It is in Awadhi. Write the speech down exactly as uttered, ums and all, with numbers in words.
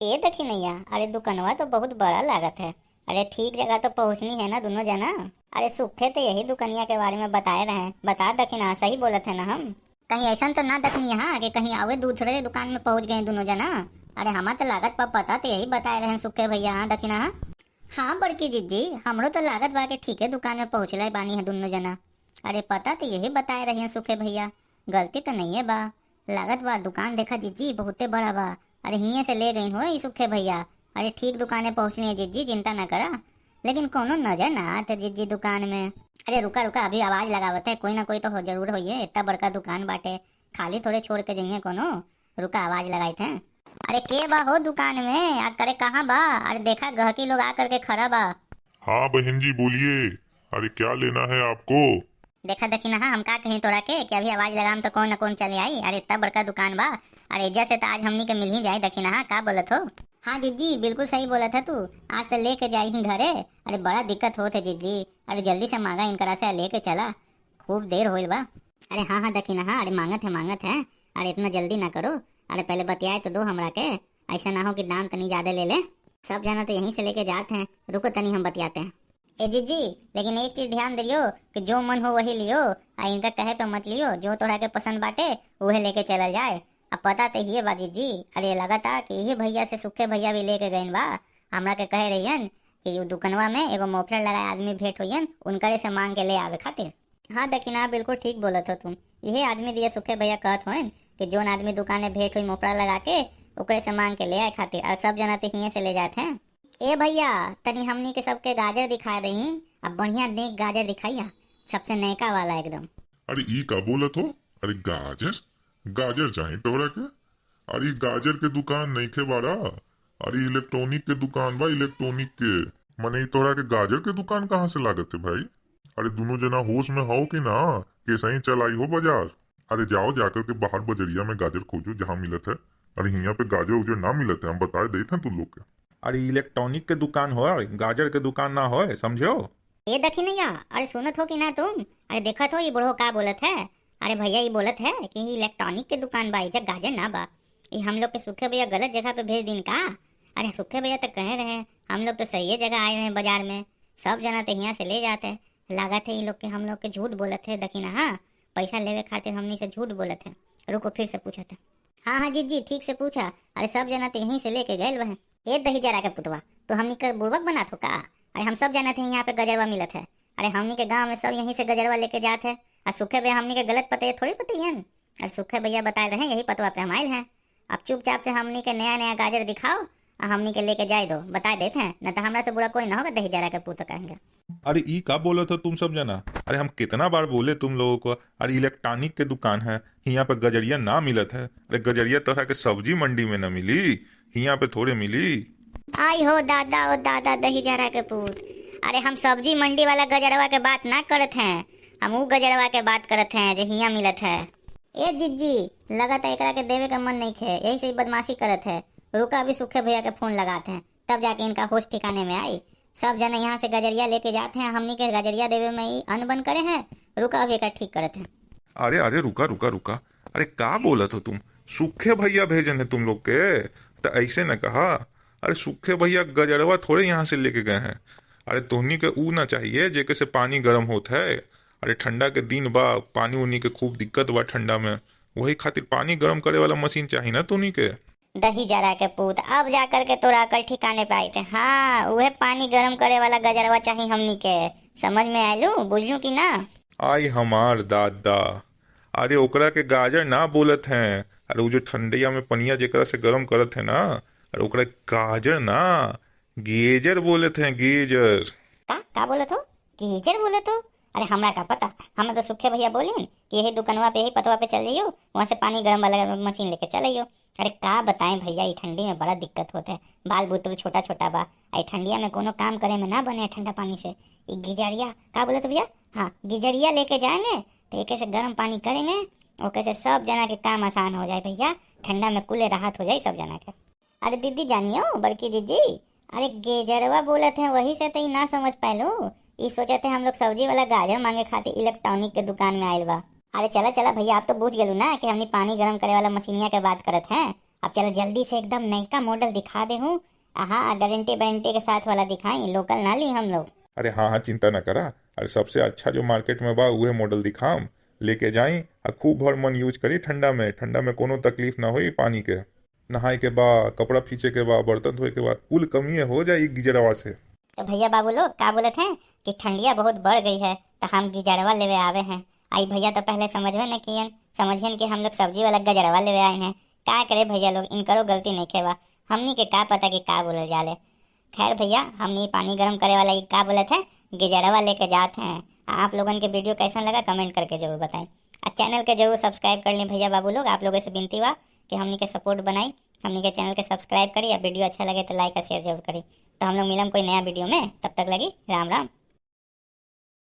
ए दखिनैया, अरे दुकनवा तो बहुत बड़ा लागत है। अरे ठीक जगह तो पहुँचनी है ना दुनो जना? अरे सुखे तो यही दुकनिया के बारे में बताए रहे। बता दखिना, सही बोलत है ना हम? कहीं ऐसन तो ना दखिनैया कि कहीं आवे दूसरे दुकान में पहुँच गए दुनो जना? अरे हमार तो लागत बा पता तो यही बताए रहे सुखे भैया। हाँ दखिना, हाँ। हाँ बड़की जिज्जी, हमरो तो लागत बा कि ठीके दुकान में पहुँचले बानी है दुनो जना। अरे पता तो यही बताए रही सुखे भैया, गलती तो नहीं है बा। लागत बा दुकान देखा जिज्जी बहुते बड़ा बा। अरे हिये से ले गईन हो ई सुखे भैया। अरे ठीक दुकाने पहुँचनी है जिज्जी, चिंता ना करा। लेकिन कोनो नजर ना आत है जिज्जी दुकान में। अरे रुका रुका, अभी आवाज लगावत है, कोई ना कोई तो हो जरूर होइए, इतना बड़का दुकान बाटे, खाली थोड़े छोड़ के जइए कोनो। रुका आवाज लगाइत है। अरे के बा हो दुकान में? आ करे कहाँ बा? अरे देखा गहकी लोग आ करके खड़ा बा। हाँ बहन जी बोलिए, अरे क्या लेना है आपको? देखा दखिनहा, हम का कहीं तोरा के कि अभी आवाज लगाम तो कौन न कौन चले आई। अरे इतना बड़का दुकान बा। अरे एजा से तो आज हमनी के मिल ही जाए दखिनहा, का बोलत हो? हाँ जिज्जी, बिल्कुल सही बोलत है तू। आज तो लेके जाई ही घरे। अरे बड़ा दिक्कत होत है जिज्जी। अरे जल्दी से मांगा इनकरा से, लेके चला, खूब देर होइल बा। अरे हाँ हाँ दखिनहा, अरे मांगत है, मांगत है। अरे इतना जल्दी ना करो, अरे पहले बतियाए तो दो हमरा के। ऐसा ना हो कि दाम तनी ज्यादा ले ले। सब जना तो यहीं से लेके जात हैं, रुको तनी हम बतियाते हैं। ए जिज्जी, लेकिन एक चीज ध्यान दियो कि जो मन हो वही लियो, आ इनका कहे पे मत लियो। जो तोहरा के पसंद बाटे उहे लेके चलल जाए। अब पता तो हिये बा जिज्जी, अरे लगता कि यही भैया से सुखे भैया भी लेके गइन बा। हमरा के कहे रहियन कि उ दुकनवा में एगो मोफलर लगाए आदमी भेंट होइयन, उनकरे से मांग के ले आवे खातिर। हाँ दखिना, बिल्कुल ठीक बोलत हो तुम। यही आदमी दिए सुखे भैया कहत होइन कि जोन आदमी दुकाने भेंट होई मोफलर लगा के, ओकरे से मांग के ले आए खातिर, और सब जना तो हिये से ले जात हैं। ए भैया, तनी हमनी के सबके गाजर दिखा दही। अब बढ़िया नेक गाजर दिखाइया, सबसे नयका वाला एकदम। अरे ई का बोलत हो? अरे गाजर, गाजर चाही तोहरा के? अरे ई गाजर के दुकान नइखे बाड़ा, अरे इलेक्ट्रॉनिक के दुकान बा, इलेक्ट्रॉनिक के। मने ई तोहरा के गाजर के दुकान कहाँ से लागत है भाई? अरे दुनो जना होश में हो कि ना? कैसे ही चल आई हो बाजार? अरे जाओ जाकर के बाहर बजरिया में गाजर खोजो जहाँ मिलत है। अरे हियाँ पे गाजर उजर ना मिलत है, हम बताए देत हैं तू लोग के। अरे इलेक्ट्रॉनिक के दुकान होय, गाजर के दुकान ना होय, समझो? ए दखिनैया, अरे सुनत हो कि ना तुम? अरे देखत हो ये बुढ़ो का बोलत है? अरे भैया ये बोलत है कि इलेक्ट्रॉनिक के दुकान बा, एजा गाजर ना बा। ये हम लोग के सुखे भैया गलत जगह पे भेज दिन का? अरे सुखे भैया तो कहे रहे, हम लोग तो सही जगह आए हैं बाजार में, सब जना तो हियाँ से ले जाते। लागत है ये लोग के, हम लोग के झूठ बोलत है दखिनहा, पैसा लेवे खातिर हमनी से झूठ बोलत है। रुको फिर से पूछत है। हाँ हाँ जिज्जी, ठीक से पूछा। अरे सब जना तो यहीं से लेके गए बा। ए दही जरा के पुतवा, तू हमनी के बुड़बक बनात हो का? अरे हम सब जानत है यहाँ पे गजरवा मिलत है। अरे हमनी के गाँव में सब यहीं से गजरवा लेके जात है। आ सुखे भैया हमनी के गलत पते थोड़ी बतैयन। अरे सुखे भैया बताए रहे यही पतवा पे हम आयल हैं। अब चुपचाप से हमनी के नया नया गाजर दिखाओ, आ हमनी के लेके जाए दो, बताए देत हैं, न तो हमरा से बुरा कोई ना होगा दही जरा के पूत कहेंगे। अरे ई का बोलत हो तुम सब जना? अरे हम कितना बार बोले तुम लोगों को, अरे इलेक्ट्रॉनिक के दुकान है, हियाँ पे गजरिया ना मिलत है। अरे गजरिया तोहरा के सब्जी मंडी में ना मिली, हियाँ पे थोड़े मिली। आई हो दादा, ओ दादा, दही जरा के पूत। अरे हम सब्जी मंडी वाला गजरवा के बात ना करत हैं, हम ऊ गजरवा के बात करत हैं जे हियाँ मिलत है। ए जिज्जी, लगत है एकरा के देवे के मन नहीं खे, यही से ही बदमाशी करत है। रुका अभी सुखे भैया के फोन लगात हैं, तब जाके इनका होश ठिकाने में आई। सब जने यहाँ से गजरिया लेके जात हैं, हमनी के गजरिया देवे में ही अन बन करे हैं। रुका अभी एकर ठीक करत हैं। अरे अरे रुका रुका रुका, अरे का बोलत हो तुम? सुखे भैया भेजन है तुम लोग के, तो ऐसे न कहा। अरे सुखे भैया गजरवा थोड़े यहाँ से लेके गए हैं। अरे तोहनी के ऊ ना चाहिए जेके से पानी गरम होत है। अरे ठंडा के दिन बा, पानी उनी के खूब दिक्कत बा ठंडा में, वही खातिर पानी गरम करे वाला मशीन चाहिए ना तोहनी के। दही जरा के पूत, अब जा करके तोरा अकल ठिकाने पे आइत है। हाँ, उहे पानी गरम करे वाला गजरवा चाही हमनी के। समझ में आयलू, बुझलू कि ना? आई हमार दादा, अरे ओकरा के गाजर ना बोलत हैं, अरे वो जो ठंडिया में पनिया जेकरा से गरम करत है ना, अरे ओकरा गाजर ना, गेजर बोलत हैं, गेजर। का, का बोलत हो? गेजर बोलत हो? अरे हमरा का पता, हम तो सुखे भैया बोलिन कि यही दुकनवा पे, यही पतवा पे चल जाइयो, वहाँ से पानी गरम वाला मशीन लेके चल आइयो। अरे का बताएं भैया, ई ठंडी में बड़ा दिक्कत होत है, बाल बुतरू छोटा छोटा बा, आ ई ठंडिया में कोनो काम करे में ना बने ठंडा पानी से। ई गिजरिया, का बोलत भैया? हाँ, गिजरिया लेके जाएंगे तो एके से गरम पानी करेंगे, ओके से सब जना के काम आसान हो जाए भैया, ठंडा में कुले राहत हो जाए सब जना के। अरे दीदी जानियो, बड़की जीजी, अरे गेजरवा बोलत हैं, वही से तो ई ना समझ पायलू। ई सोचत है हम लोग सब्जी वाला गाजर मांगे खातिर इलेक्ट्रॉनिक के दुकान में आइल बा। अरे चला चला भैया, आप तो बूझ गेलू ना कि हमनी पानी गरम करे वाला मशीनिया के बात करत हैं। अब चलो जल्दी से एकदम नयका मॉडल दिखा दे हूँ। हाँ, गारंटी वारंटी के साथ वाला दिखाई, लोकल ना ली हम लोग। अरे हाँ हाँ, चिंता ना करा। अरे सबसे अच्छा जो मार्केट में बा उहे मॉडल दिखाम, लेके जाई। आ खूब भर मन यूज करी ठंडा में। ठंडा में कोनो तकलीफ ना होई पानी के। नहाए के बा, कपड़ा फींचे के बा, बर्तन धोए के बा, कुल कमिए हो जाई गीजरवा से। तो भैया बाबू लोग का बोलत हैं कि ठंडिया बहुत बढ़ गई है, तो हम गीजरवा लेवे आवे हैं। आई भैया तो पहले समझवे न कियन, समझियन कि हम लोग सब्जी वाला गजरवा लेवे आए हैं। का करे भैया लोग, इनकरो गलती नइखे बा, हमनी के का पता कि का बोलल जाले। खैर भैया, हमनी पानी गरम करे वाला ई का बोलत है, गजरवा लेके जात हैं। आ आप लोगन के वीडियो कैसन लगा, कमेंट करके जरूर बताएं। आ चैनल के जरूर सब्सक्राइब कर लें भैया बाबू लोग, आप लोगों से विनती बा कि हमनी के सपोर्ट बनाई, हमनी के चैनल के सब्सक्राइब करी। आ वीडियो अच्छा लगे तो लाइक और शेयर जरूर करी। तो हम लोग मिलम कोई नया वीडियो में, तब तक लगी राम राम।